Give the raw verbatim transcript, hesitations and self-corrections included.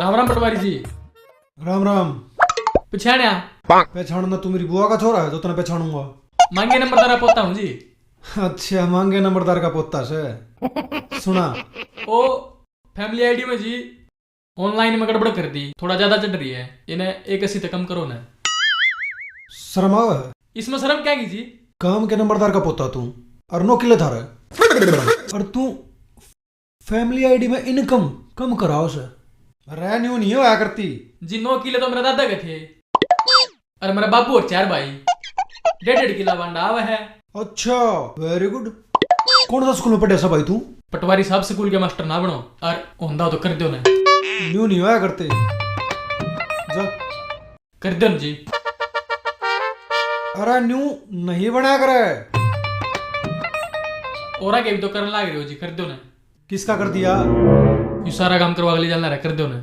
राम राम पटवारी जी। राम राम। पछाण्या? पहचानना, तू मेरी बुआ का छोरा है जो तने पहचानूंगा। मांगे नंबरदार का पोता हूँ जी। अच्छा, मांगे नंबरदार का पोता से। सुना। ओ, फैमिली आईडी में जी ऑनलाइन में गड़बड़ कर दी, थोड़ा ज्यादा चढ़ रही है, इन्हें एक अस्सी तक कम करो ना। शर्म आवे है? इसमें शर्म क्या की जी? काम के नंबरदार का पोता तू, और नौ किले थारे। और तू फैमिली आईडी में इनकम कम कराओ से। अरे न्यू नहीं होया करती। जी, नौ किले तो मेरे दादा के थे, और मेरा बाबू और चार भाई, डेढ़ डेढ़ किला बांडा आवे है। अच्छा, वेरी गुड। कौन सा स्कूल में पढ़े सा भाई तू? पटवारी साहब, स्कूल के मास्टर ना बनो, और होंदा तो कर दो ना। न्यू नहीं होया करते। जा। कर दो ना जी। अरे न्यू नहीं बना करे। और आगे भी तो करने लाग रहे हो जी, कर दो ना। किसका कर दिया? यू सारा काम करवा के ले जाना रहा, कर दो ना।